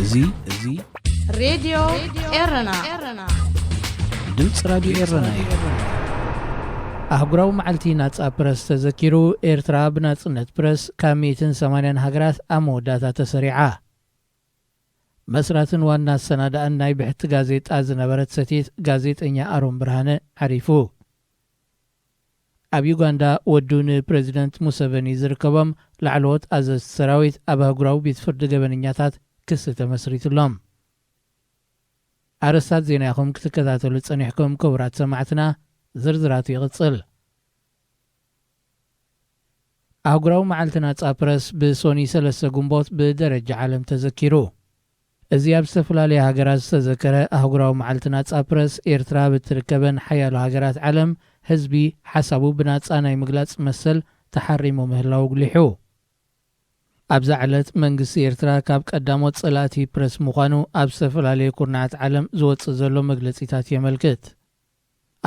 እዚ እዚ ሬድዮ ኤረና፣ ድምፂ ራዲዮ ኤረና እዩ። ኣህጉራዊ መዓልቲ ናጻ ፕረስ ተዘኪሩ። ኤርትራ ብናጽነት ፕረስ ካብ ሚእትን ሰማንያን ሃገራት ኣብ መወዳእታ ተሰሪዓ። መስራትን ዋና ኣሰናዳእን ናይ ብሕቲ ጋዜጣ ዝነበረት ሰቲት ጋዜጠኛ ኣሮን ብርሃነ ዓሪፉ። ኣብ ዩጋንዳ ወዱ ንፕረዚደንት ሙሰቨኒ ዝርከቦም ላዕለዎት ኣዘዝቲ ሰራዊት ኣብ ኣህጉራዊ ቤት ፍርዲ ገበነኛታት ክሲ ተመስሪትሎም። ኣረስታት ዜና ኢኹም ክትከታተሉ ጸኒሕኩም ክቡራት ሰማዕትና፣ ዝርዝራቱ ይቕጽል። ኣህጉራዊ መዓልቲ ናጻ ፕረስ ብሶኒ ሰለስተ ግንቦት ብደረጃ ዓለም ተዘኪሩ። እዚ ኣብ ዝተፈላለያ ሃገራት ዝተዘከረ ኣህጉራዊ መዓልቲ ናጻ ፕረስ፣ ኤርትራ ብትርከበን ሓያሎ ሃገራት ዓለም፣ ህዝቢ ሓሳቡ ብናጻ ናይ ምግላጽ መሰል ተሓሪሙ ምህላው ኣጉሊሑ። ኣብዛ ዕለት መንግስቲ ኤርትራ ካብ ቀዳሞት ጸላእቲ ፕረስ ምዃኑ ኣብ ዝተፈላለየ ኩርናዓት ዓለም ዝወጽእ ዘሎ መግለጺታት የመልክት።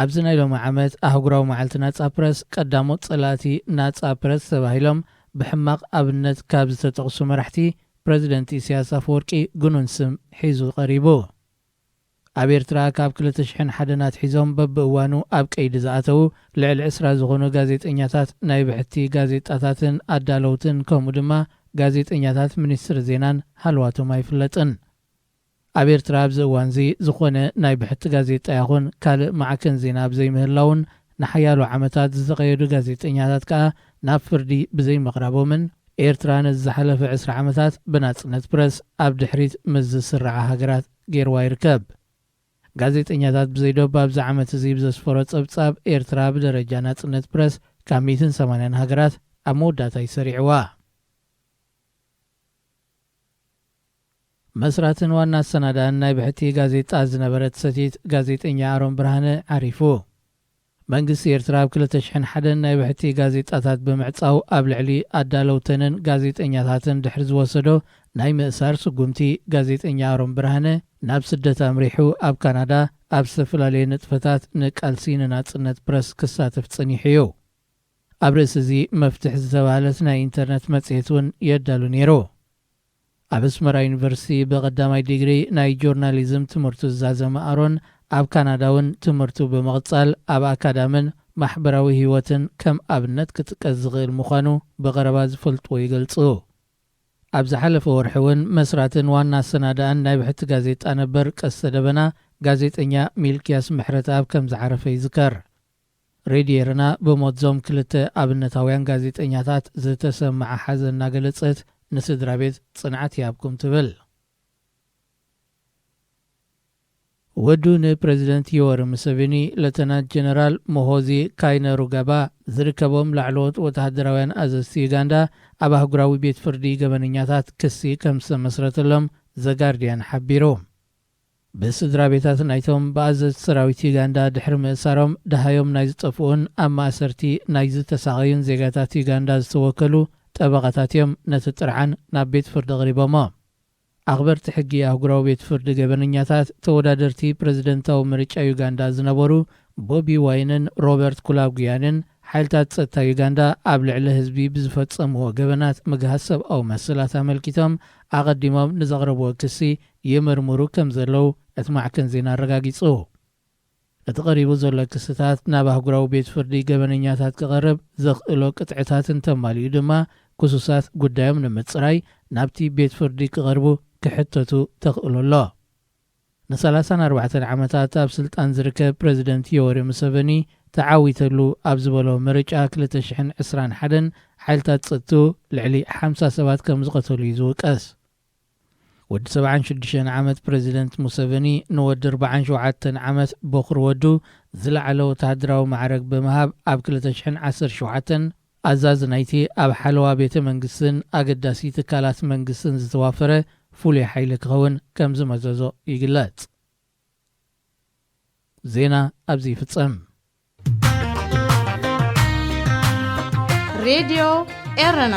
ኣብዚ ናይ ሎሚ ዓመት ኣህጉራዊ መዓልቲ ናጻ ፕረስ ቀዳሞት ጸላእቲ ናጻ ፕረስ ተባሂሎም ብሕማቕ ኣብነት ካብ ዝተጠቕሱ መራሕቲ ፕረዚደንት ኢሳያስ ኣፈወርቂ ግኑን ስም ሒዙ ቀሪቡ። ኣብ ኤርትራ ካብ ክልተ ሽሕን ሓደን ኣትሒዞም በብእዋኑ ኣብ ቀይዲ ዝኣተዉ ልዕሊ ዕስራ ዝኾኑ ጋዜጠኛታት፣ ናይ ብሕቲ ጋዜጣታትን ኣዳለውትን ከምኡ ድማ ጋዜጠኛታት ሚኒስትሪ ዜናን ሃልዋቶም ኣይፍለጥን። ኣብ ኤርትራ ኣብዚ እዋንዚ ዝኾነ ናይ ብሕቲ ጋዜጣ ይኹን ካልእ ማዕከን ዜና ኣብ ዘይምህላውን ንሓያሎ ዓመታት ዝተቐየዱ ጋዜጠኛታት ከኣ ናብ ፍርዲ ብዘይምቕራቦምን ኤርትራ ነዚ ዝሓለፈ ዕስራ ዓመታት ብናጽነት ፕረስ ኣብ ድሕሪት ምስ ዝስርዓ ሃገራት ገይርዋ ይርከብ። ጋዜጠኛታት ብዘይዶብ ኣብዚ ዓመት እዚ ብዘስፈሮ ጸብጻብ ኤርትራ ብደረጃ ናጽነት ፕረስ ካብ ሚእትን ሰማንያን ሃገራት ኣብ መወዳእታ ይሰሪዕዋ። መስራትን ዋና ኣሰናዳእን ናይ ብሕቲ ጋዜጣ ዝነበረት ሰቲት ጋዜጠኛ ኣሮን ብርሃነ ዓሪፉ። መንግስቲ ኤርትራ ኣብ ክልተ ሽሕን ሓደን ናይ ብሕቲ ጋዜጣታት ብምዕጻው ኣብ ልዕሊ ኣዳለውተንን ጋዜጠኛታትን ድሕሪ ዝወሰዶ ናይ ምእሳር ስጉምቲ፣ ጋዜጠኛ ኣሮን ብርሃነ ናብ ስደት ኣምሪሑ ኣብ ካናዳ ኣብ ዝተፈላለየ ንጥፈታት ንቃልሲ ንናጽነት ፕረስ ክሳተፍ ጸኒሑ እዩ። ኣብ ርእሲ እዚ መፍትሕ ዝተባህለት ናይ ኢንተርነት መጽሔት እውን የዳሉ ነይሩ። ኣብ ኣስመራ ዩኒቨርሲቲ ብቐዳማይ ዲግሪ ናይ ጆርናሊዝም ትምህርቱ ዝዛዘመ ኣሮን፣ ኣብ ካናዳ እውን ትምህርቱ ብምቕጻል ኣብ ኣካዳምን ማሕበራዊ ህይወትን ከም ኣብነት ክጥቀስ ዝኽእል ምዃኑ ብቐረባ ዝፈልጥዎ ይገልጹ። ኣብ ዝሓለፈ ወርሒ እውን መስራትን ዋና ኣሰናዳእን ናይ ብሕቲ ጋዜጣ ነበር ቀስተ ደበና ጋዜጠኛ ሚልክያስ ምሕረተኣብ ከም ዝዓረፈ ይዝከር። ሬድዮ ኤረና ብሞትዞም ክልተ ኣብነታውያን ጋዜጠኛታት ዝተሰምዓ ሓዘን እናገለጸት፣ ንስድራ ቤት ጽንዓት ይሃብኩም ትብል። ወዱ ንፕረዚደንት ዮወሪ ሙሰቪኒ፣ ሌተናንት ጀነራል ሞሆዚ ካይነሩጋባ ዝርከቦም ላዕለዎት ወተሃደራውያን ኣዘዝቲ ዩጋንዳ፣ ኣብ ኣህጉራዊ ቤት ፍርዲ ገበነኛታት ክሲ ከም ዝተመስረተሎም ዘጋርድያን ሓቢሩ። ብስድራ ቤታት ናይቶም ብኣዘዝቲ ሰራዊት ዩጋንዳ ድሕሪ ምእሳሮም፣ ደሃዮም ናይ ዝጠፍኡን ኣብ ማእሰርቲ ናይ ዝተሳቐዩን ዜጋታት ዩጋንዳ ዝተወከሉ ጠበቓታት እዮም ነቲ ጥርዓን ናብ ቤት ፍርዲ ኣቕሪቦሞ። ኣኽበርቲ ሕጊ ኣህጉራዊ ቤት ፍርዲ ገበነኛታት፣ ተወዳደርቲ ፕረዚደንታዊ ምርጫ ዩጋንዳ ዝነበሩ ቦቢ ዋይንን ሮበርት ኩላጉያንን፣ ሓይልታት ጸጥታ ዩጋንዳ ኣብ ልዕሊ ህዝቢ ብዝፈጸምዎ ገበናት ምግሃስ ሰብኣዊ መሰላት ኣመልኪቶም ኣቐዲሞም ንዘቕረብዎ ክሲ ይምርምሩ ከም ዘለዉ እቲ ማዕከን ዜና ኣረጋጊጹ። እቲ ቀሪቡ ዘሎ ክስታት ናብ ኣህጉራዊ ቤት ፍርዲ ገበነኛታት ክቐርብ ዘኽእሎ ቅጥዕታት እንተማሊኡ ድማ፣ ክሱሳት ጉዳዮም ንምጽራይ ናብቲ ቤት ፍርዲ ክቐርቡ ክሕተቱ ተኽእሎ ኣሎ። ንሰላሳን ኣርባዕተን ዓመታት ኣብ ስልጣን ዝርከብ ፕረዚደንት ዮወሪ ሙሰቨኒ፣ ተዓዊተሉ ኣብ ዝበሎ ምርጫ ክልተ ሽሕን ዕስራን ሓደን፣ ሓይልታት ጸጥትኡ ልዕሊ ሓምሳ ሰባት ከም ዝቐተሉ እዩ ዝውቀስ። ወዲ ሰብዓን ሽዱሽተን ዓመት ፕረዚደንት ሙሰቨኒ፣ ንወዲ ኣርባዓን ሸውዓተን ዓመት በኹሪ ወዱ ዝለዓለ ወተሃደራዊ ማዕረግ ብምሃብ፣ ኣብ ክልተ ሽሕን ዓሰርተ ሸውዓተን ኣዛዚ ናይቲ ኣብ ሓለዋ ቤተ መንግስትን ኣገዳሲ ትካላት መንግስትን ዝተዋፈረ ፍሉይ ሓይሊ ክኸውን ከም ዝመዘዞ ይግለጽ። ዜና ኣብዚ ይፍጸም። ሬድዮ ኤረና።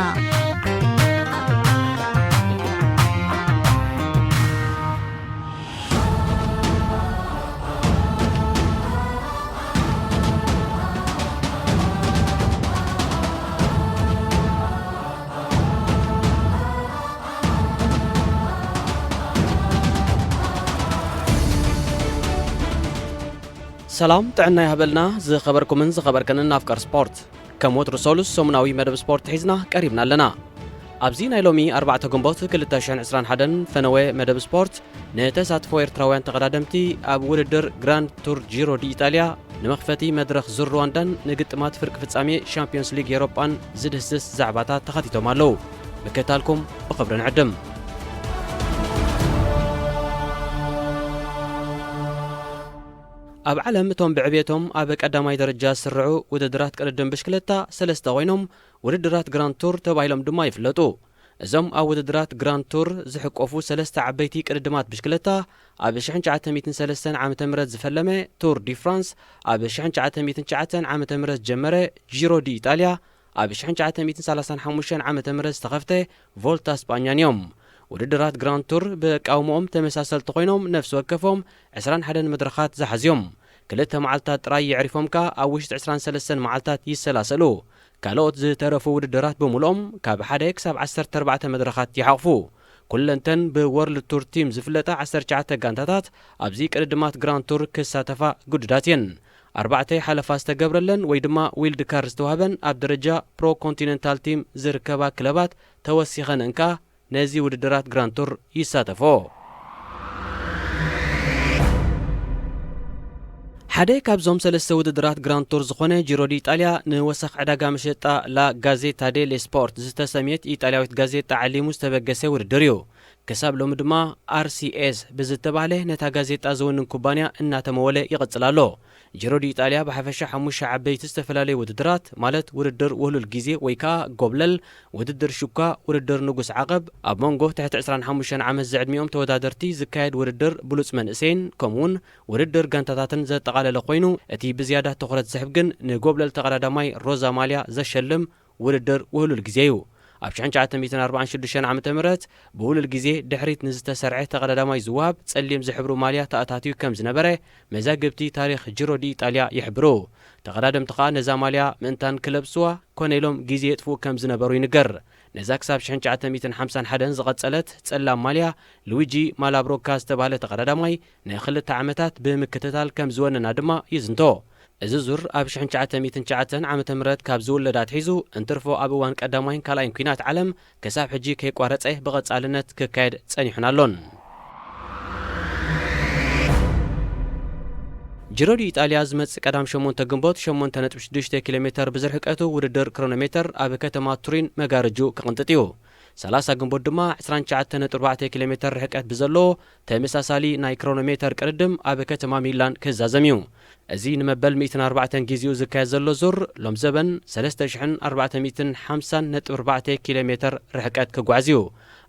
ሰላም ጥዕና ይሃበልና ዝኸበርኩምን ዝኸበርከንን ኣፍቀር ስፖርት። ከም ወትሩ ሰሉስ ሰሙናዊ መደብ ስፖርት ሒዝና ቀሪብና ኣለና። ኣብዚ ናይ ሎሚ ኣርባዕተ ግንቦት ክልተ ሽሕን ዕስራን ሓደን ፈነወ መደብ ስፖርት፣ ንተሳትፎ ኤርትራውያን ተቐዳደምቲ ኣብ ውድድር ግራንድ ቱር ጂሮ ዲ ኢጣልያ ንመኽፈቲ መድረኽ ዙር ሩዋንዳን ንግጥማት ፍርቂ ፍጻሜ ሻምፒዮንስ ሊግ ኤውሮጳን ዝድህስስ ዛዕባታት ተኻቲቶም ኣለዉ። ምክትታልኩም ብኽብሪ ንዕድም። ኣብ ዓለም እቶም ብዕብየቶም ኣብ ቀዳማይ ደረጃ ዝስርዑ ውድድራት ቅድድም ብሽክለታ ሰለስተ ኮይኖም፣ ውድድራት ግራንድ ቱር ተባሂሎም ድማ ይፍለጡ። እዞም ኣብ ውድድራት ግራንድ ቱር ዝሕቆፉ ሰለስተ ዓበይቲ ቅድድማት ብሽክለታ፣ ኣብ ሽሕን ትሽዓተ ሚእትን ሰለስተን ዓመተ ምህረት ዝፈለመ ቱር ዲ ፍራንስ፣ ኣብ ሽሕን ትሽዓተ ሚእትን ትሽዓተን ዓመተ ምህረት ዝጀመረ ጂሮ ዲ ኢጣልያ፣ ኣብ ሽሕን ትሽዓተ ሚእትን ሰላሳን ሓሙሽተን ዓመተ ምህረት ዝተኸፍተ ቮልታ ስጳኛን እዮም። ውድድራት ግራንድ ቱር ብኣቃውምኦም ተመሳሰልቲ ኮይኖም፣ ነፍሲ ወከፎም ዕስራን ሓደን መድረኻት ዝሓዙ እዮም። ክልተ መዓልታት ጥራይ የዕሪፎም ከኣ ኣብ ውሽጢ ዕስራን ሰለስተን መዓልታት ይሰላሰሉ። ካልኦት ዝተረፉ ውድድራት ብምሉኦም ካብ ሓደ ክሳብ ዓሰርተ ኣርባዕተ መድረኻት ይሓቑፉ። ኩለንተን ብወርልድ ቱር ቲም ዝፍለጣ ዓሰርተ ትሽዓተ ጋንታታት ኣብዚ ቅድድማት ግራንድ ቱር ክሳተፋ ግዱዳት እየን። ኣርባዕተ ሓለፋ ዝተገብረለን ወይ ድማ ዊልድ ካርድ ዝተዋህበን ኣብ ደረጃ ፕሮ ኮንቲነንታል ቲም ዝርከባ ክለባት ተወሲኸን እንካ ነዚ ውድድራት ግራንድ ቱር ይሳተፎ። ሓደ ካብዞም ሰለስተ ውድድራት ግራንድ ቱር ዝኾነ ጂሮ ዲ ኢጣልያ ንወሰኽ ዕዳጋ መሸጣ ላ ጋዜታ ዴሌ ስፖርት ዝተሰምየት ኢጣልያዊት ጋዜጣ ዓሊሙ ዝተበገሰ ውድድር እዩ። ክሳብ ሎሚ ድማ ኣር ሲ ኤስ ብዝተባህለ ነታ ጋዜጣ ዝውንን ኩባንያ እናተመወለ ይቕጽል ኣሎ። ጂሮ ዲ ኢጣልያ ብሓፈሻ ሓሙሽተ ዓበይቲ ዝተፈላለዩ ውድድራት፣ ማለት ውድድር ውህሉል ግዜ ወይ ከኣ ጎብለል፣ ውድድር ሹካ፣ ውድድር ንጉስ ዓቐብ፣ ኣብ መንጎ ትሕቲ ዕስራን ሓሙሽተን ዓመት ዝዕድሚኦም ተወዳደርቲ ዝካየድ ውድድር ብሉጽ መንእሰይን፣ ከምኡውን ውድድር ጋንታታትን ዘጠቓለለ ኮይኑ፣ እቲ ብዝያዳ ትኹረት ዝሕብ ግን ንጎብለል ተቐዳዳማይ ሮዛ ማልያ ዘሸልም ውድድር ውህሉል ግዜ እዩ። ኣብ ሽሕን ትሽዓተ ሚእትን ኣርባዓን ሽዱሽተን ዓመተ ምህረት ብውህሉል ግዜ ድሕሪት ንዝተሰርዐ ተቐዳዳማይ ዝወሃብ ጸሊም ዝሕብሩ ማልያ ተኣታትዩ ከም ዝነበረ መዛግብቲ ታሪኽ ጂሮ ዲ ኢጣልያ ይሕብሩ። ተቐዳደምቲ ከኣ ነዛ ማልያ ምእንታን ክለብስዋ ኮነ ኢሎም ግዜ የጥፍኡ ከም ዝነበሩ ይንገር። ነዛ ክሳብ ሽሕን ትሽዓተ ሚእትን ሓምሳን ሓደን ዝቐጸለት ጸላም ማልያ ሉዊጂ ማላብሮካ ዝተባህለ ተቐዳዳማይ ንኽልተ ዓመታት ብምክትታል ከም ዝወነና ድማ ይዝንቶ። እዚ ዙር ኣብ ሽሕን ትሽዓተ ሚእትን ትሽዓተን ዓመተ ምህረት ካብ ዝውለድ ኣትሒዙ እንትርፎ ኣብ እዋን ቀዳማይን ካልኣይን ኲናት ዓለም ክሳብ ሕጂ ከይቋረጸ ብቐጻልነት ክካየድ ጸኒሑን ኣሎን። ጂሮ ዲ ኢጣልያ ዝመጽእ ቀዳም ሸሞንተ ግንቦት ሸሞንተ ነጥቢ ሽዱሽተ ኪሎ ሜተር ብዝርሕቀቱ ውድድር ክሮኖሜተር ኣብ ከተማ ቱሪን መጋረጁ ክቕንጥጥ እዩ። ሰላሳ ግንቦት ድማ ዕስራን ትሽዓተ ነጥቢ ኣርባዕተ ኪሎ ሜተር ርሕቀት ብዘለዎ ተመሳሳሊ ናይ ክሮኖሜተር ቅድድም ኣብ ከተማ ሚላን ክዛዘም እዩ። እዚ ንመበል ሚእትን ኣርባዕተን ግዜኡ ዝካየድ ዘሎ ዙር ሎም ዘበን ሰለስተ ሽሕን ኣርባዕተ ሚእትን ሓምሳን ነጥቢ ኣርባዕተ ኪሎ ሜተር ርሕቀት ክጓዓዝ እዩ።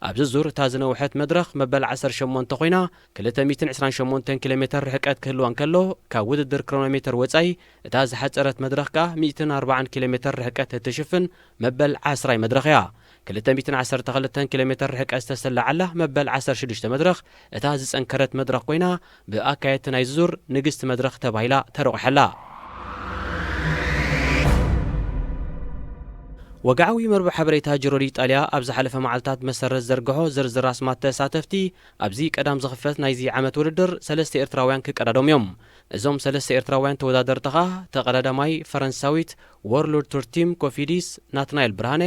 ኣብዚ ዙር እታ ዝነውሐት መድረኽ መበል ዓሰርተ ሸሞንተ ኮይና ክልተ ሚእትን ዕስራን ሸሞንተን ኪሎ ሜተር ርሕቀት ክህልዋ እንከሎ፣ ካብ ውድድር ክሮኖሜተር ወጻኢ እታ ዝሓጸረት መድረኽ ከኣ ሚእትን ኣርባዓን ኪሎ ሜተር ርሕቀት እትሽፍን መበል ዓስራይ መድረኽ እያ። ክልተ ሚእትን ዓሰርተ ክልተን ኪሎ ሜተር ርሕቀት ዝተሰላዓላ መበል ዓሰርተ ሽዱሽተ መድረኽ እታ ዝጸንከረት መድረኽ ኮይና፣ ብኣካየድቲ ናይዚ ዙር ንግስቲ መድረኽ ተባሂላ ተረቑሓላ። ወግዓዊ መርበብ ሓበሬታ ጂሮ ዲ ኢጣልያ ኣብ ዝሓለፈ መዓልታት መሰረት ዘርግሖ ዝርዝር ኣስማት ተሳተፍቲ ኣብዚ ቀዳም ዝኽፈት ናይዚ ዓመት ውድድር ሰለስተ ኤርትራውያን ክቀዳደሙ እዮም። እዞም ሰለስተ ኤርትራውያን ተወዳደርቲ ኸኣ ተቐዳዳማይ ፈረንሳዊት ወርልድ ቱር ቲም ኮፊዲስ ናትናኤል ብርሃነ፣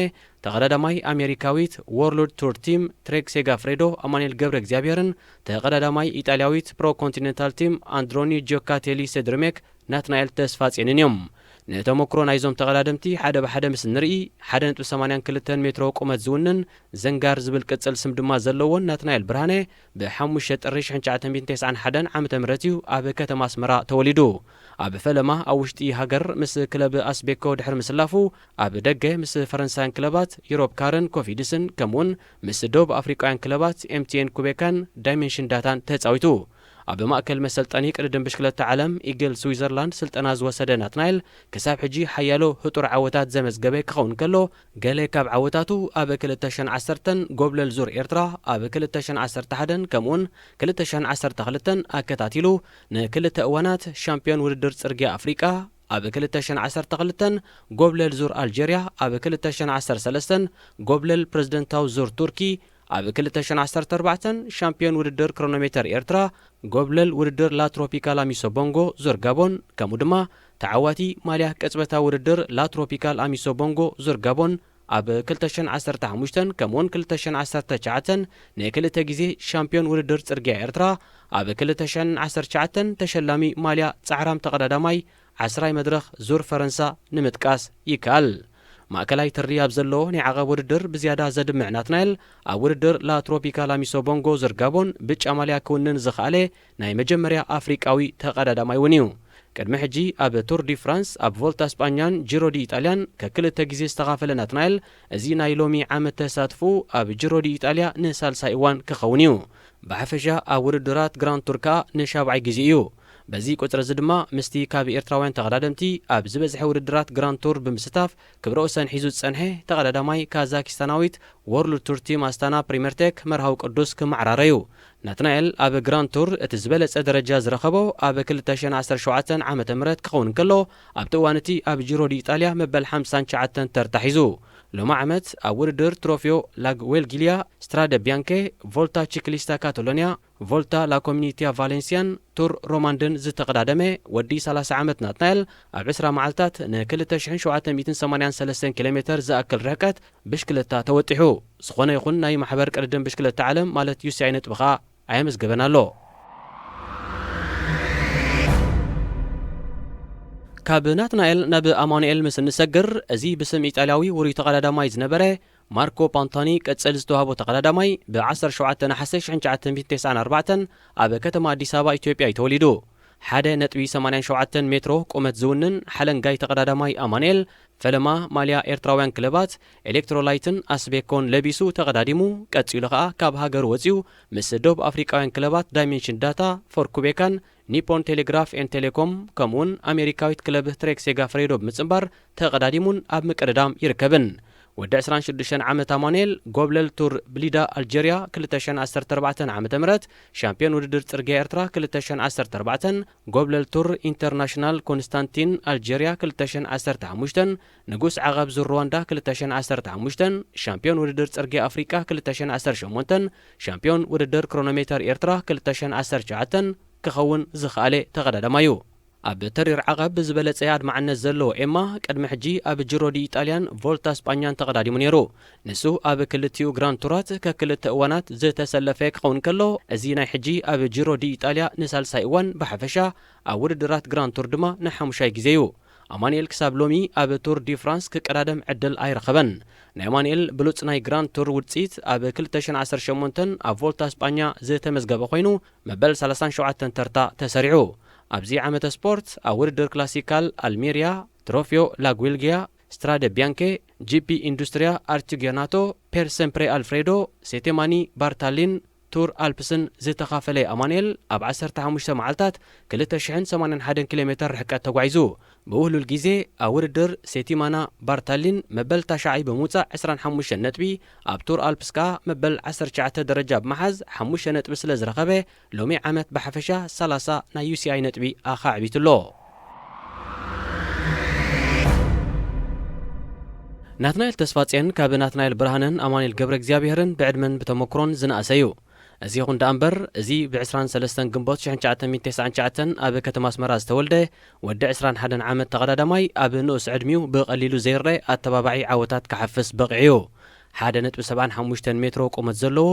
ተቐዳዳማይ ኣሜሪካዊት ወርልድ ቱር ቲም ትሬክ ሴጋፍሬዶ ኣማኑኤል ገብረ እግዚኣብሔርን ተቐዳዳማይ ኢጣልያዊት ፕሮ ኮንቲኔንታል ቲም ኣንድሮኒ ጂዮካቴሊ ሴድርሜክ ናትናኤል ተስፋጽዮንን እዮም። ንተመክሮ ናይዞም ተቐዳደምቲ ሓደ ብሓደ ምስ እንርኢ፣ ሓደ ነጥቢ ሰማንያን ክልተን ሜትሮ ቁመት ዝውንን ዘንጋር ዝብል ቅጽል ስም ድማ ዘለዎን ናትናኤል ብርሃነ፣ ብሓሙሽተ ጥሪ ሽሕን ትሽዓተ ሚእትን ተስዓን ሓደን ዓመተ ምህረት እዩ ኣብ ከተማ ኣስመራ ተወሊዱ። ኣብ ፈለማ ኣብ ውሽጢ ሃገር ምስ ክለብ ኣስቤኮ ድሕሪ ምስላፉ፣ ኣብ ደገ ምስ ፈረንሳውያን ክለባት ዩሮፕ ካርን ኮፊድስን፣ ከምኡውን ምስ ደቡብ ኣፍሪቃውያን ክለባት ኤምቲኤን ኩቤካን ዳይሜንሽን ዳታን ተጻዊቱ። ኣብ ማእከል መሰልጠኒ ቅድድም ብሽክለታ ዓለም ኢግል ስዊዘርላንድ ስልጠና ዝወሰደ ናትናኤል፣ ክሳብ ሕጂ ሓያሎ ህጡር ዓወታት ዘመዝገበ ክኸውን ከሎ፣ ገለ ካብ ዓወታቱ ኣብ ክልተ ሽሕን ዓሰርተን ጎብለል ዙር ኤርትራ፣ ኣብ ክልተ ሽሕን ዓሰርተ ሓደን ከምኡውን ክልተ ሽሕን ዓሰርተ ክልተን ኣከታቲሉ ንክልተ እዋናት ሻምፒዮን ውድድር ጽርግያ ኣፍሪቃ፣ ኣብ ክልተ ሽሕን ዓሰርተ ክልተን ጎብለል ዙር ኣልጀርያ፣ ኣብ ክልተ ሽሕን ዓሰርተ ሰለስተን ጎብለል ፕረዚደንታዊ ዙር ቱርኪ፣ ኣብ ክልተ ሽሕን ዓሰርተ ኣርባዕተን ሻምፒዮን ውድድር ክሮኖሜተር ኤርትራ፣ ጎብለል ውድድር ላ ትሮፒካላ ሚሶ ቦንጎ ዙር ጋቦን፣ ከምኡ ድማ ተዓዋቲ ማልያ ቅጽበታዊ ውድድር ላ ትሮፒካል ኣሚሶ ቦንጎ ዙር ጋቦን፣ ኣብ ክልተ ሽሕን ዓሰርተ ሓሙሽተን ከምኡውን ክልተ ሽሕን ዓሰርተ ትሽዓተን ንክልተ ግዜ ሻምፒዮን ውድድር ጽርግያ ኤርትራ፣ ኣብ ክልተ ሽሕን ዓሰርተ ትሽዓተን ተሸላሚ ማልያ ጻዕራም ተቐዳዳማይ ዓስራይ መድረኽ ዙር ፈረንሳ ንምጥቃስ ይከኣል። ማእከላይ ትሪ ኣብ ዘለዎ ናይ ዓቐብ ውድድር ብዝያዳ ዘድምዕ ናትናኤል፣ ኣብ ውድድር ላ ትሮፒካላ ሚሶ ቦንጎ ዙር ጋቦን ብጫ ማልያ ክውንን ዝኸኣለ ናይ መጀመርያ ኣፍሪቃዊ ተቐዳዳማይ እውን እዩ። ቅድሚ ሕጂ ኣብ ቱር ዲ ፍራንስ፣ ኣብ ቮልታ ስጳኛን ጂሮ ዲ ኢጣልያን ከክልተ ግዜ ዝተኻፈለ ናትናኤል፣ እዚ ናይ ሎሚ ዓመት ተሳትፎ ኣብ ጂሮ ዲ ኢጣልያ ንሳልሳይ እዋን ክኸውን እዩ። ብሓፈሻ ኣብ ውድድራት ግራንድ ቱር ከኣ ንሻብዓይ ግዜ እዩ። በዚ ቁጽሪ እዚ ድማ ምስቲ ካብ ኤርትራውያን ተቐዳደምቲ ኣብ ዝበዝሐ ውድድራት ግራንድ ቱር ብምስታፍ ክብረ ወሰን ሒዙ ዝጸንሐ ተቐዳዳማይ ካዛኪስታናዊት ወርልድ ቱር ቲም ኣስታና ፕሪመርቴክ መርሃዊ ቅዱስ ክመዓራረ እዩ። ናትናኤል ኣብ ግራንድ ቱር እቲ ዝበለጸ ደረጃ ዝረኸቦ ኣብ ክልተ ሽሕን ዓሰርተ ሸውዓተን ዓመተ ምህረት ክኸውን እንከሎ፣ ኣብቲ እዋን እቲ ኣብ ጂሮ ዲ ኢጣልያ መበል ሓምሳን ትሽዓተን ተርታ ሒዙ። ሎሚ ዓመት ኣብ ውድድር ትሮፊዮ ላግ ዌልጊልያ፣ ስትራደ ቢያንኬ፣ ቮልታ ቺክሊስታ ካታሎንያ፣ ቮልታ ላ ኮሚኒቲያ ቫሌንሲያን ቱር ሮማንድን ዝተቐዳደመ ወዲ ሰላሳ ዓመት ናትናኤል፣ ኣብ ዕስራ መዓልታት ን ክልተ ሽሕን ሸውዓተ ሚእትን ሰማንያን ሰለስተን ኪሎ ሜተር ዝኣክል ርሕቀት ብሽክለታ ተወጢሑ። ዝኾነ ይኹን ናይ ማሕበር ቅድድም ብሽክለታ ዓለም ማለት ዩ ሲ ኣይ ነጥቢ ኸኣ ኣየመዝገበን ኣሎ። ካብ ናትናኤል ናብ ኣማኑኤል ምስ እንሰግር፣ እዚ ብስም ኢጣልያዊ ውሩይ ተቐዳዳማይ ዝነበረ ማርኮ ፓንታኒ ቅጽል ዝተዋህቦ ተቐዳዳማይ፣ ብ ዓሰርተ ሸውዓተ ነሓሰ ሽሕን ትሽዓተ ሚእትን ተስዓን ኣርባዕተን ኣብ ከተማ ኣዲስ ኣበባ ኢትዮጵያ እዩ ተወሊዱ። ሓደ ነጥቢ ሰማንያን ሸውዓተን ሜትሮ ቁመት ዝውንን ሓለንጋይ ተቐዳዳማይ ኣማኑኤል፣ ፈለማ ማልያ ኤርትራውያን ክለባት ኤሌክትሮላይትን ኣስቤኮን ለቢሱ ተቐዳዲሙ። ቀጺሉ ከኣ ካብ ሃገሩ ወጺኡ ምስ ደቡብ ኣፍሪቃውያን ክለባት ዳይሜንሽን ዳታ፣ ፎር ኩቤካን፣ ኒፖን ቴሌግራፍ ኤን ቴሌኮም፣ ከምኡውን ኣሜሪካዊት ክለብ ትሬክ ሴጋፍሬዶ ብምጽንባር ተቐዳዲሙን ኣብ ምቅድዳም ይርከብን። ወዲ ዕስራን ሽዱሽተን ዓመት ኣማኑኤል፣ ጎብለል ቱር ብሊዳ ኣልጀርያ ክልተ ሽሕን ዓሰርተ ኣርባዕተን ዓመተ ምህረት፣ ሻምፒዮን ውድድር ጽርግያ ኤርትራ ክልተ ሽሕን ዓሰርተ ኣርባዕተን፣ ጎብለል ቱር ኢንተርናሽናል ኮንስታንቲን ኣልጀርያ ክልተ ሽሕን ዓሰርተ ሓሙሽተን፣ ንጉስ ዓቐብ ዙር ሩዋንዳ ክልተ ሽሕን ዓሰርተ ሓሙሽተን፣ ሻምፒዮን ውድድር ጽርግያ ኣፍሪቃ ክልተ ሽሕን ዓሰርተ ሸሞንተን፣ ሻምፒዮን ውድድር ክሮኖሜተር ኤርትራ ክልተ ሽሕን ዓሰርተ ትሽዓተን ክኸውን ዝኸኣለ ተቐዳዳማይ እዩ። ኣብ ተሪር ዓቐብ ብዝበለጸ ኣድማዕነት ዘለዎ ኤማ፣ ቅድሚ ሕጂ ኣብ ጂሮ ዲ ኢጣልያን ቮልታ ስጳኛን ተቐዳዲሙ ነይሩ። ንሱ ኣብ ክልቲኡ ግራንድ ቱራት ከክልተ እዋናት ዝተሰለፈ ክኸውን ከሎ፣ እዚ ናይ ሕጂ ኣብ ጂሮ ዲ ኢጣልያ ንሳልሳይ እዋን ብሓፈሻ፣ ኣብ ውድድራት ግራንድ ቱር ድማ ንሓሙሻይ ግዜ እዩ። ኣማኑኤል ክሳብ ሎሚ ኣብ ቱር ዲ ፍራንስ ክቀዳደም ዕድል ኣይረኸበን። ናይ ኣማኑኤል ብሉጽ ናይ ግራንድ ቱር ውጽኢት፣ ኣብ ክልተ ሽሕን ዓሰርተ ሸሞንተን ኣብ ቮልታ ስጳኛ ዝተመዝገበ ኮይኑ፣ መበል ሰላሳን ሸውዓተን ተርታ ተሰሪዑ። ኣብዚ ዓመተ ስፖርት፣ ኣብ ውድድር ክላሲካል ኣልሜርያ፣ ትሮፊዮ ላጉልጊያ፣ ስትራደ ቢያንኬ፣ ጂ ፒ ኢንዱስትሪያ ኣርቲጊያናቶ፣ ፔር ሰምፕሬ ኣልፍሬዶ፣ ሴቴማኒ ባርታሊን ቱር ኣልፕስን ዝተኻፈለ ኣማኑኤል፣ ኣብ ዓሰርተ ሓሙሽተ መዓልታት ክልተ ሽሕን ሰማንያን ሓደን ኪሎ ሜተር ርሕቀት ተጓዒዙ። ብውህሉል ግዜ ኣብ ውድድር ሴቲማና ባርታሊን መበል ታሽዓይ ብምውጻእ ዕስራን ሓሙሽተን ነጥቢ፣ ኣብ ቱር ኣልፕስ ከኣ መበል ዓሰርተ ትሽዓተ ደረጃ ብምሓዝ ሓሙሽተ ነጥቢ ስለ ዝረኸበ፣ ሎሚ ዓመት ብሓፈሻ ሰላሳ ናይ ዩ ሲ ኣይ ነጥቢ ኣኻዕቢቱ ኣሎ። ናትናኤል ተስፋጽዮን ካብ ናትናኤል ብርሃነን ኣማኑኤል ገብረ እግዚኣብሄርን ብዕድመን ብተመክሮን ዝነኣሰ እዩ። እዚ ይኹን ደኣ እምበር፣ እዚ ብ ዕስራን ሰለስተን ግንቦት ሽሕን ትሽዓተ ሚእትን ተስዓን ትሽዓተን ኣብ ከተማ ኣስመራ ዝተወልደ ወዲ ዕስራን ሓደን ዓመት ተቐዳዳማይ፣ ኣብ ንኡስ ዕድሚኡ ብቐሊሉ ዘይረአ ኣተባባዒ ዓወታት ክሓፍስ በቒዑ እዩ። ሓደ ነጥቢ ሰብዓን ሓሙሽተን ሜትሮ ቁመት ዘለዎ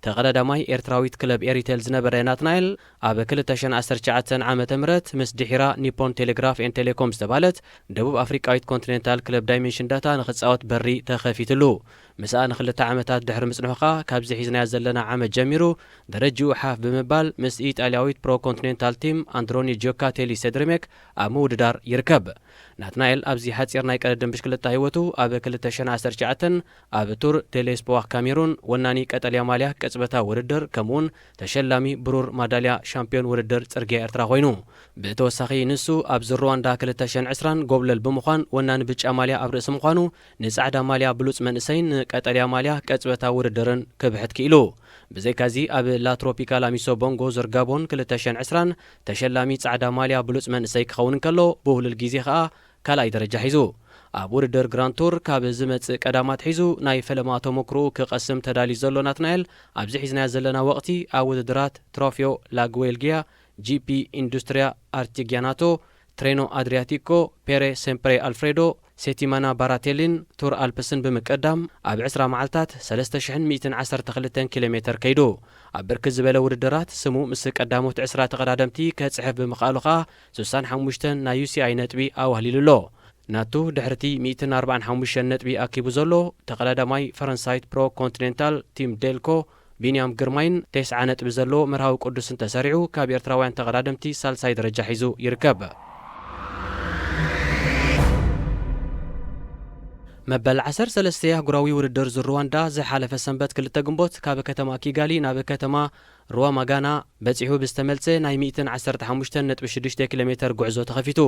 ተቐዳዳማይ ኤርትራዊት ክለብ ኤሪቴል ዝነበረ ናትናኤል፣ ኣብ ክልተ ሽሕን ዓሰርተ ትሽዓተን ዓመተ ምህረት ምስ ድሒራ ኒፖን ቴሌግራፍ ኤን ቴሌኮም ዝተባህለት ደቡብ ኣፍሪቃዊት ኮንቲኔንታል ክለብ ዳይሜንሽን ዳታ ንኽጻወት በሪ ተኸፊትሉ። ምስኣ ንኽልተ ዓመታት ድሕሪ ምጽንሑ ኸኣ፣ ካብዚ ሒዝናዮ ዘለና ዓመት ጀሚሩ ደረጅኡ ሓፍ ብምባል፣ ምስ ኢጣልያዊት ፕሮ ኮንቲኔንታል ቲም ኣንድሮኒ ጂዮካቴሊ ሴድሪሜክ ኣብ ምውድዳር ይርከብ። ናትናኤል ኣብዚ ሓጺር ናይ ቀደድም ብሽክለታ ህይወቱ፣ ኣብ ክልተ ሽሕን ዓሰርተ ትሽዓተን ኣብ ቱር ዴሌስፖዋ ካሜሩን ወናኒ ቀጠልያ ማልያ ቅጽበታዊ ውድድር፣ ከምኡውን ተሸላሚ ብሩር ማዳልያ ሻምፒዮን ውድድር ጽርግያ ኤርትራ ኮይኑ። ብተወሳኺ ንሱ ኣብዚ ሩዋንዳ ክልተ ሽሕን ዕስራን ጎብለል ብምዃን ወናኒ ብጫ ማልያ ኣብ ርእሲ ምዃኑ፣ ንጻዕዳ ማልያ ብሉጽ መንእሰይን ንቀጠልያ ማልያ ቅጽበታዊ ውድድርን ክብሕት ክኢሉ። ብዘይካዚ ኣብ ላ ትሮፒካላ ሚሶ ቦንጎ ዙር ጋቦን ክልተ ሽሕን ዕስራን ተሸላሚ ጻዕዳ ማልያ ብሉጽ መንእሰይ ክኸውን እንከሎ፣ ብውህሉል ግዜ ኸኣ ካልኣይ ደረጃ ሒዙ። ኣብ ውድድር ግራንድ ቱር ካብ ዝመጽእ ቀዳም ኣትሒዙ ናይ ፈለማ ተመክሮኡ ክቐስም ተዳልዩ ዘሎ ናትናኤል፣ ኣብዚ ሒዝናዮ ዘለና ወቕቲ ኣብ ውድድራት ትሮፊዮ ላጉዌልጊያ፣ ጂ ፒ ኢንዱስትሪያ ኣርቲጊያናቶ፣ ትሬኖ ኣድሪያቲኮ፣ ፔሬ ሴምፕሬ ኣልፍሬዶ፣ ሴቲማና ባራቴሊን ቱር ኣልፕስን ብምቅዳም፣ ኣብ ዕስራ መዓልታት ሰለስተ ሽሕን ሚእትን ዓሰርተ ክልተን ኪሎ ሜተር ከይዱ። ኣብ ብርክት ዝበለ ውድድራት ስሙ ምስ ቀዳሞት ዕስራ ተቐዳደምቲ ከጽሕፍ ብምኽኣሉ ኸኣ፣ ስሳን ሓሙሽተን ናይ ዩ ሲ ኣይ ነጥቢ ኣዋህሊሉ ኣሎ። ናቱ ድሕርቲ ሚእትን ኣርባዓን ሓሙሽተን ነጥቢ ኣኪቡ ዘሎ ተቐዳዳማይ ፈረንሳይት ፕሮ ኮንቲኔንታል ቲም ዴልኮ ቢንያም ግርማይን ተስዓ ነጥቢ ዘለዎ መርሃዊ ቅዱስን ተሰሪዑ ካብ ኤርትራውያን ተቐዳደምቲ ሳልሳይ ደረጃ ሒዙ ይርከብ። መበል ዓሰርተ ሰለስተ ኣህጉራዊ ውድድር ዙር ሩዋንዳ ዝሓለፈ ሰንበት ክልተ ግንቦት ካብ ከተማ ኪጋሊ ናብ ከተማ ሩዋማጋና በጺሑ ብዝተመልሰ ናይ ሚእትን ዓሰርተ ሓሙሽተን ነጥቢ ሽዱሽተ ኪሎ ሜተር ጉዕዞ ተኸፊቱ።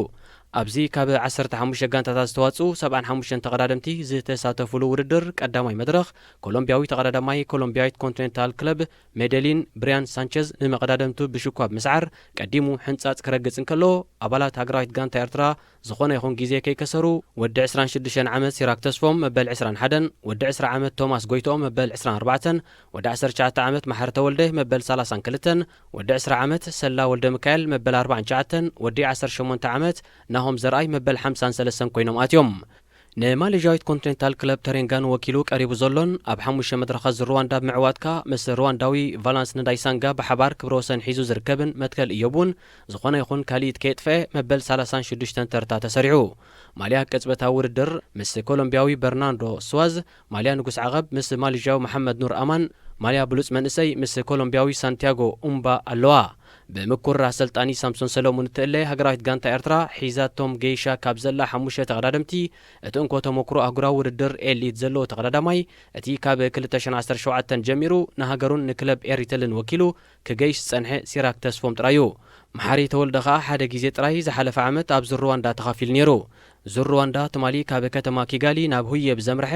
ኣብዚ ካብ ዓሰርተ ሓሙሽተ ጋንታታት ዝተዋጽኡ ሰብዓን ሓሙሽተን ተቐዳደምቲ ዝተሳተፉሉ ውድድር ቀዳማይ መድረኽ፣ ኮሎምቢያዊ ተቐዳዳማይ ኮሎምቢያዊት ኮንቲኔንታል ክለብ ሜደሊን ብሪያን ሳንቸዝ ንመቐዳደምቱ ብሽኳብ ምስዓር ቀዲሙ ሕንጻጽ ክረግጽ እንከሎ፣ ኣባላት ሃገራዊት ጋንታ ኤርትራ ዝኾነ ይኹን ግዜ ከይከሰሩ፣ ወዲ ዕስራን ሽዱሽተን ዓመት ሲራክ ተስፎም መበል ዕስራን ሓደን፣ ወዲ ዕስራ ዓመት ቶማስ ጎይትኦም መበል ዕስራን ኣርባዕተን፣ ወዲ ዓሰርተ ትሽዓተ ዓመት መሓሪ ተወልደ መበል ሰላሳን ክልተን፣ ወዲ ዕስራ ዓመት ሰላ ወልደ ሚካኤል መበል ኣርባዓን ትሽዓተን፣ ወዲ ዓሰርተ ሸሞንተ ዓመት ናሆም ዘርኣይ መበል ሓምሳን ሰለስተን ኮይኖም ኣትዮም። ንማሌዥያዊት ኮንቲኔንታል ክለብ ተሬንጋን ወኪሉ ቀሪቡ ዘሎን ኣብ ሓሙሽተ መድረኻት ዙር ሩዋንዳ ብምዕዋትካ ምስ ሩዋንዳዊ ቫላንስ ንዳይሳንጋ ብሓባር ክብረ ወሰን ሒዙ ዝርከብን መትከል እዮብ እውን ዝኾነ ይኹን ካልኢት ከየጥፍአ መበል ሰላሳን ሽዱሽተን ተርታ ተሰሪዑ። ማልያ ቅጽበታዊ ውድድር ምስ ኮሎምቢያዊ በርናንዶ ስዋዝ፣ ማልያ ንጉስ ዓቐብ ምስ ማሌዥያዊ መሓመድ ኑር ኣማን፣ ማልያ ብሉጽ መንእሰይ ምስ ኮሎምቢያዊ ሳንቲያጎ ኡምባ ኣለዋ። ብምኩር ኣሰልጣኒ ሳምሶን ሰለሙን እትእለ ሃገራዊት ጋንታ ኤርትራ ሒዛቶም ገይሻ ካብ ዘላ ሓሙሽተ ተቐዳደምቲ፣ እቲ እንኮ ተመክሮ ኣህጉራዊ ውድድር ኤሊት ዘለዎ ተቐዳዳማይ፣ እቲ ካብ ክልተ ሽሕን ዓሰርተ ሸውዓተን ጀሚሩ ንሃገሩን ንክለብ ኤሪተልን ወኪሉ ክገይሽ ዝጸንሐ ሲራክ ተስፎም ጥራዩ። መሓሪ ተወልደ ኸኣ ሓደ ግዜ ጥራይ ዝሓለፈ ዓመት ኣብ ዙር ሩዋንዳ ተኻፊሉ ነይሩ። ዙር ሩዋንዳ ትማሊ ካብ ከተማ ኪጋሊ ናብ ሁየ ብዘምርሐ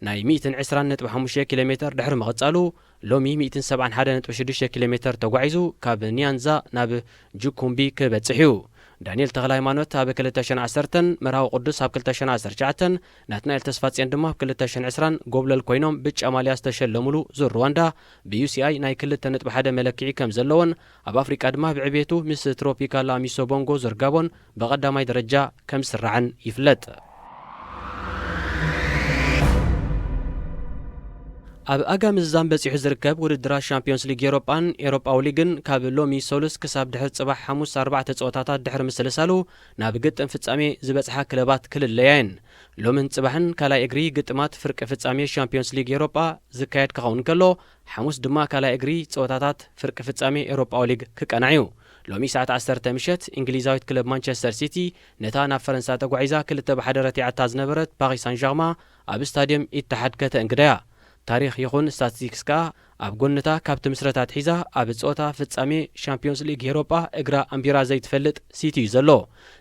ናይ ሚእትን ዕስራን ነጥቢ ሓሙሽተ ኪሎ ሜተር ድሕሪ ምቕጻሉ፣ ሎሚ ሚእትን ሰብዓን ሓደ ነጥቢ ሽዱሽተ ኪሎ ሜተር ተጓዒዙ ካብ ኒያንዛ ናብ ጁኩምቢ ክበጽሕ እዩ። ዳንኤል ተኽለ ሃይማኖት ኣብ ክልተ ሽሕን ዓሰርተን፣ መርሃዊ ቅዱስ ኣብ ክልተ ሽሕን ዓሰርተ ትሽዓተን፣ ናትናኤል ተስፋጽዮን ድማ ኣብ ክልተ ሽሕን ዕስራን ጎብለል ኮይኖም ብጫ ማልያ ዝተሸለሙሉ ዙር ሩዋንዳ ብዩ ሲ ኣይ ናይ ክልተ ነጥቢ ሓደ መለክዒ ከም ዘለዎን ኣብ ኣፍሪቃ ድማ ብዕቤቱ ምስ ትሮፒካል ኣሚሶ ቦንጎ ዙር ጋቦን ብቐዳማይ ደረጃ ከም ዝስራዕን ይፍለጥ። ኣብ ኣጋ ምዝዛም በጺሑ ዝርከብ ውድድራት ሻምፒዮንስ ሊግ ኤሮጳን ኤሮጳዊ ሊግን ካብ ሎሚ ሰሉስ ክሳብ ድሕሪ ጽባሕ ሓሙስ ኣርባዕተ ጸወታታት ድሕሪ ምስልሳሉ ናብ ግጥም ፍጻሜ ዝበጽሓ ክለባት ክልለያ እየን። ሎምን ጽባሕን ካልኣይ እግሪ ግጥማት ፍርቂ ፍጻሜ ሻምፒዮንስ ሊግ ኤሮጳ ዝካየድ ክኸውን ከሎ፣ ሓሙስ ድማ ካልኣይ እግሪ ጸወታታት ፍርቂ ፍጻሜ ኤሮጳዊ ሊግ ክቀናዕ እዩ። ሎሚ ሰዓት ዓሰርተ ምሸት፣ እንግሊዛዊት ክለብ ማንቸስተር ሲቲ ነታ ናብ ፈረንሳ ተጓዒዛ ክልተ ብሓደ ረቲዓታ ዝነበረት ፓሪስ ሳን ዣርማ ኣብ ስታድየም ኢትሓድ ከተእንግዳ እያ። ታሪኽ ይኹን ስታቲስቲክስ ከኣ ኣብ ጎንታ ካብቲ ምስረታ ኣትሒዛ ኣብ ጸወታ ፍጻሜ ሻምፒዮንስ ሊግ ኤሮጳ እግራ ኣንቢራ ዘይትፈልጥ ሲቲ እዩ ዘሎ።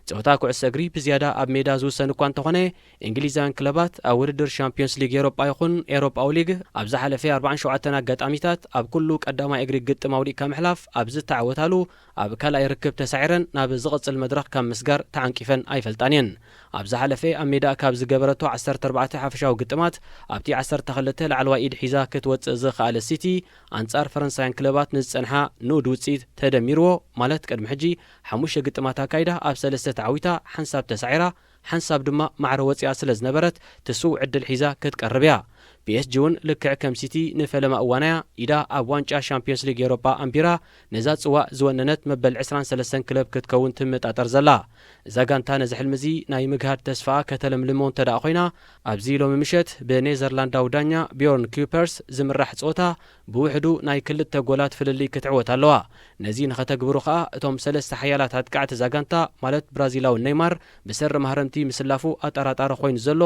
ጸወታ ኩዕሶ እግሪ ብዝያዳ ኣብ ሜዳ ዝውሰን እኳ እንተኾነ፣ እንግሊዛውያን ክለባት ኣብ ውድድር ሻምፒዮንስ ሊግ ኤሮጳ ይኹን ኤሮጳዊ ሊግ ኣብ ዝሓለፈ ኣርባዓን ሸውዓተን ኣጋጣሚታት ኣብ ኩሉ ቀዳማይ እግሪ ግጥም ኣውዲቕካ ምሕላፍ ኣብ ዝተዓወታሉ፣ ኣብ ካልኣይ ርክብ ተሳዒረን ናብ ዝቕጽል መድረኽ ካብ ምስጋር ተዓንቂፈን ኣይፈልጣን እየን። ኣብ ዝሓለፈ ኣብ ሜዳ ካብ ዝገበረቶ ዓሰርተ ኣርባዕተ ሓፈሻዊ ግጥማት፣ ኣብቲ ዓሰርተ ክልተ ላዕለዋይ ኢድ ሒዛ ክትወጽእ ዝኸኣለት ሲቲ፣ ኣንጻር ፈረንሳውያን ክለባት ንዝጸንሓ ንኡድ ውጽኢት ተደሚርዎ፣ ማለት ቅድሚ ሕጂ ሓሙሽተ ግጥማት ኣካይዳ ኣብ ሰለስተ ተዓዊታ፣ ሓንሳብ ተሳዒራ፣ ሓንሳብ ድማ ማዕረ ወጺኣ ስለ ዝነበረት፣ ትስው ዕድል ሒዛ ክትቀርብ እያ። ፒ ኤስ ጂ እውን ልክዕ ከም ሲቲ ንፈለማ እዋናያ ኢዳ ኣብ ዋንጫ ሻምፒዮንስ ሊግ ኤውሮጳ ኣንቢራ፣ ነዛ ጽዋእ ዝወነነት መበል ዕስራን ሰለስተን ክለብ ክትከውን ትመጣጠር ዘላ። እዛ ጋንታ ነዚ ሕልሚ እዚ ናይ ምግሃድ ተስፋኣ ከተለምልሞ እንተ ደኣ ኮይና፣ ኣብዚ ሎሚ ምሸት ብኔዘርላንዳዊ ዳኛ ቢዮርን ኩፐርስ ዝምራሕ ጸወታ ብውሕዱ ናይ ክልተ ጎላት ፍልልይ ክትዕወት ኣለዋ። ነዚ ንኸተግብሩ ከኣ፣ እቶም ሰለስተ ሓያላት ኣጥቃዕቲ እዛ ጋንታ፣ ማለት ብራዚላዊ ኔይማር፣ ብሰሪ ማህረምቲ ምስላፉ ኣጠራጣሪ ኮይኑ ዘሎ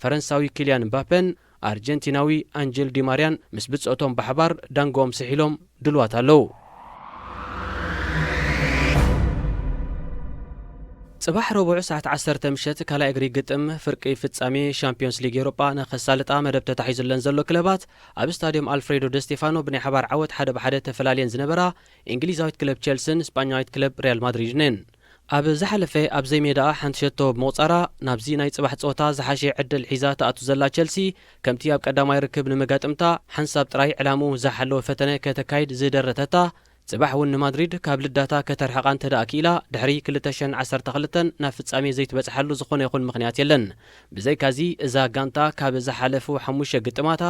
ፈረንሳዊ ኪልያን ምባፔን ኣርጀንቲናዊ ኣንጀል ዲማርያን ምስ ብጾቶም ብሓባር ዳንጎኦም ስሒሎም ድልዋት ኣለዉ። ጽባሕ ረቡዕ ሰዓት ዓሰርተ ምሸት ካልኣይ እግሪ ግጥም ፍርቂ ፍጻሜ ሻምፒዮንስ ሊግ ኤውሮጳ ንኸሳልጣ መደብ ተታሒዙለን ዘሎ ክለባት ኣብ ስታድዮም ኣልፍሬዶ ደ ስቴፋኖ ብናይ ሓባር ዓወት ሓደ ብሓደ ተፈላልየን ዝነበራ እንግሊዛዊት ክለብ ቸልስን ስጳኛዊት ክለብ ሪያል ማድሪድን እየን። ኣብ ዝሓለፈ ኣብ ዘይሜዳኣ ሓንቲ ሸቶ ብምቑጻራ ናብዚ ናይ ጽባሕ ጸወታ ዝሓሸ ዕድል ሒዛ ትኣቱ ዘላ ቸልሲ፣ ከምቲ ኣብ ቀዳማይ ርክብ ንመጋጥምታ ሓንሳብ ጥራይ ዕላምኡ ዝሓለወ ፈተነ ከተካይድ ዝደረተታ፣ ጽባሕ እውን ንማድሪድ ካብ ልዳታ ከተርሕቓ እንተ ደኣ ክኢላ፣ ድሕሪ ክልተ ሽሕን ዓሰርተ ክልተን ናብ ፍጻሜ ዘይትበጽሓሉ ዝኾነ ይኹን ምኽንያት የለን። ብዘይካዚ፣ እዛ ጋንታ ካብ ዝሓለፉ ሓሙሽተ ግጥማታ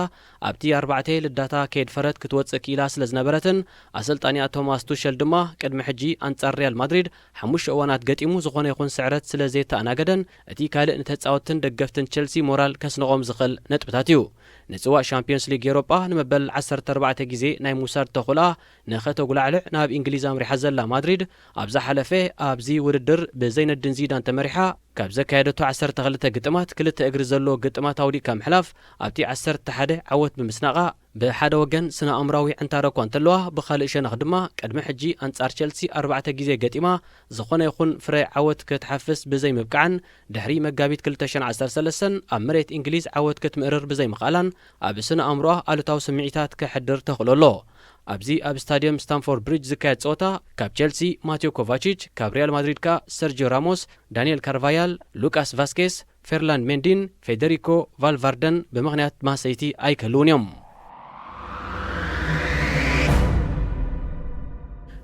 ኣብቲ ኣርባዕተ ልዳታ ከየድፈረት ክትወጽእ ክኢላ ስለ ዝነበረትን፣ ኣሰልጣኒኣ ቶማስ ቱሸል ድማ ቅድሚ ሕጂ ኣንጻር ሪያል ማድሪድ ሓሙሽተ እዋናት ገጢሙ ዝኾነ ይኹን ስዕረት ስለ ዘየተኣናገደን፣ እቲ ካልእ ንተጻወትን ደገፍትን ቸልሲ ሞራል ከስንቖም ዝኽእል ነጥብታት እዩ። ንጽዋእ ሻምፒዮንስ ሊግ ኤውሮጳ ንመበል ዓሰርተ ኣርባዕተ ግዜ ናይ ምውሳድ ተኽእሎኣ ንኸተጉላዕልዕ ናብ እንግሊዝ ኣምሪሓ ዘላ ማድሪድ፣ ኣብ ዝሓለፈ ኣብዚ ውድድር ብዘይነዲን ዚዳን ተመሪሓ ካብ ዘካየደቶ ዓሰርተ ክልተ ግጥማት ክልተ እግሪ ዘለዎ ግጥማት ኣውዲቕካ ምሕላፍ ኣብቲ ዓሰርተ ሓደ ዓወት ብምስናቓ፣ ብሓደ ወገን ስነ ኣእምራዊ ዕንታረ እኳ እንተለዋ፣ ብኻልእ ሸነኽ ድማ ቅድሚ ሕጂ ኣንጻር ቸልሲ ኣርባዕተ ግዜ ገጢማ ዝኾነ ይኹን ፍረ ዓወት ክትሓፍስ ብዘይምብቃዕን፣ ድሕሪ መጋቢት ክልተ ሽሕን ዓሰርተ ሰለስተን ኣብ መሬት እንግሊዝ ዓወት ክትምእርር ብዘይምኽኣላን ኣብ ስነ ኣእምሮኣ ኣሉታዊ ስምዒታት ከሕድር ተኽእሎ ኣሎ። ኣብዚ ኣብ ስታድየም ስታንፎርድ ብሪጅ ዝካየድ ጸወታ ካብ ቸልሲ ማቴዮ ኮቫቺች፣ ካብ ሪያል ማድሪድ ከኣ ሰርጂዮ ራሞስ፣ ዳንኤል ካርቫያል፣ ሉቃስ ቫስኬስ፣ ፌርላንድ ሜንዲን ፌደሪኮ ቫልቫርደን ብምኽንያት ማሰይቲ ኣይክህልውን እዮም።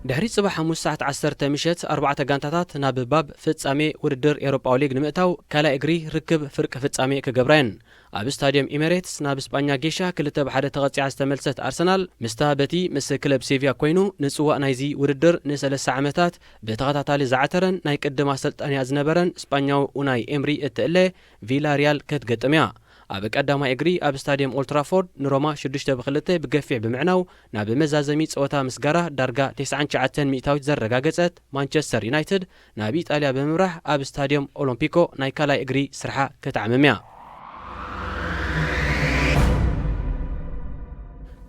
ድሕሪ ጽባሕ ሓሙስ ሰዓት ዓሰርተ ምሸት ኣርባዕተ ጋንታታት ናብ ባብ ፍጻሜ ውድድር ኤውሮጳዊ ሊግ ንምእታው ካልኣይ እግሪ ርክብ ፍርቂ ፍጻሜ ክገብራ እየን። ኣብ ስታድየም ኢሜሬትስ ናብ ስጳኛ ጌሻ ክልተ ብሓደ ተቐጺዓ ዝተመልሰት ኣርሰናል፣ ምስታ በቲ ምስ ክለብ ሴቪያ ኮይኑ ንጽዋእ ናይዚ ውድድር ንሰለስተ ዓመታት ብተኸታታሊ ዝዓተረን ናይ ቅድም ኣሰልጣኒኣ ዝነበረን ስጳኛዊ ኡናይ ኤምሪ እትእለ ቪላሪያል ክትገጥም እያ። ኣብ ቀዳማይ እግሪ ኣብ ስታድየም ኦልትራፎርድ ንሮማ ሽዱሽተ ብክልተ ብገፊሕ ብምዕናው ናብ መዛዘሚ ጸወታ ምስጋራ ዳርጋ ተስዓን ትሽዓተን ሚእታዊት ዘረጋገጸት ማንቸስተር ዩናይትድ ናብ ኢጣልያ ብምምራሕ ኣብ ስታድየም ኦሎምፒኮ ናይ ካልኣይ እግሪ ስርሓ ክትዓምም እያ።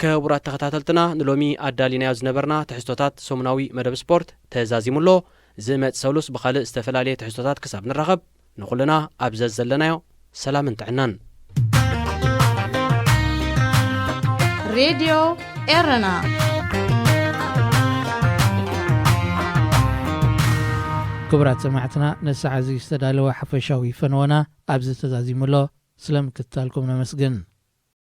ክቡራት ተኸታተልትና፣ ንሎሚ ኣዳሊናዮ ዝነበርና ትሕዝቶታት ሰሙናዊ መደብ ስፖርት ተዛዚሙ ኣሎ። ዝመጽእ ሰሉስ ብኻልእ ዝተፈላለየ ትሕዝቶታት ክሳብ ንራኸብ፣ ንኹልና ኣብ ዘዘለናዮ ሰላምን ጥዕናን። ሬድዮ ኤረና። ክቡራት ሰማዕትና፣ ነሳዕ እዚ ዝተዳለወ ሓፈሻዊ ፈነወና ኣብዚ ተዛዚሙ ኣሎ። ስለ ምክትታልኩም ነመስግን።